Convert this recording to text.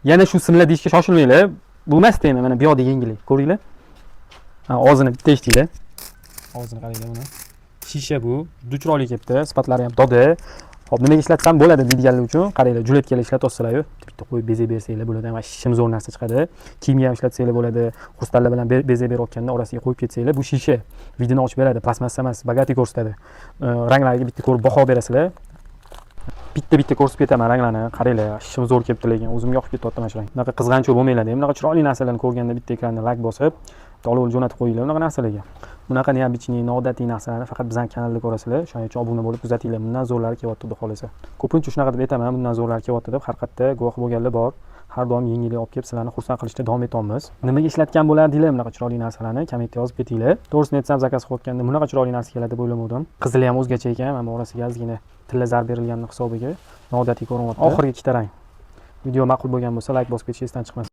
Yana shu simlar deyishga shoshilmanglar. Bu emas tema, mana bu yoqda yengillik. Ko'ringlar. Ha, og'zini bitta eshitinglar. Og'zini qaranglar buni. Shisha bu, juda chiroyli kelibdi, sifatlari ham toza. Hop, nimaga ishlatsam bo'ladi deydiganlar uchun qaranglar, жилетка lar ishlatyapsizlar-yu, bitta qo'yib bezak bersanglar bo'ladi, ham shim zo'r narsa chiqadi. Kiyimga ham ishlatsanglar bo'ladi. Xrustallar bilan bezak berayotganda orasiga qo'yib ketsanglar, bu shisha вид ini ochib beradi, plastmassa emas, богатый ko'rsatadi. Ranglariga bitta ko'rib baho berasizlar. Bitta bitta ko'rsatib ketaman ranglarni. Qaranglar, shim zo'r kelibdi, lekin o'zimga yoqib ketyapti mana shu rang. Bunaqa qizg'anchoq bo'lmanglar, bunaqa chiroyli narsalarni ko'rganda bitta ekranda layk bosib, olovni jo'natib qo'yinglar bunaqa narsalarga. Bunaqa необычный, noodatiy narsalarni faqat bizning kanalda ko'rasizlar. Shuning uchun obuna bo'lib kuzatinglar. Bundan zo'rlari kelyapti, xudo xohlasa. Ko'pincha shunaqa deb aytaman, bundan zo'rlari kelyapti deb, har qayerda guvoh bo'lganlar bor. Har doim yangilik olib kelib, sizlarni xursand qilishda davom etamiz. Nimaga ishlatgan bo'lardinglar bunaqa chiroyli narsalarni? Kommentda yozib ketinglar. To'g'risini aytsam, zakaz qilayotganda bunaqa chiroyli narsa keladi deb o'ylamovdim. Qizili ham o'zgacha ekan, mana bu orasiga ozgina tilla zarb berilganini hisobiga noodatiy ko'rinyapti. Oxirgi ikkita rang. Video ma'qul bo'lgan bo'lsa, layk bosib ketish esdan chiqmasin.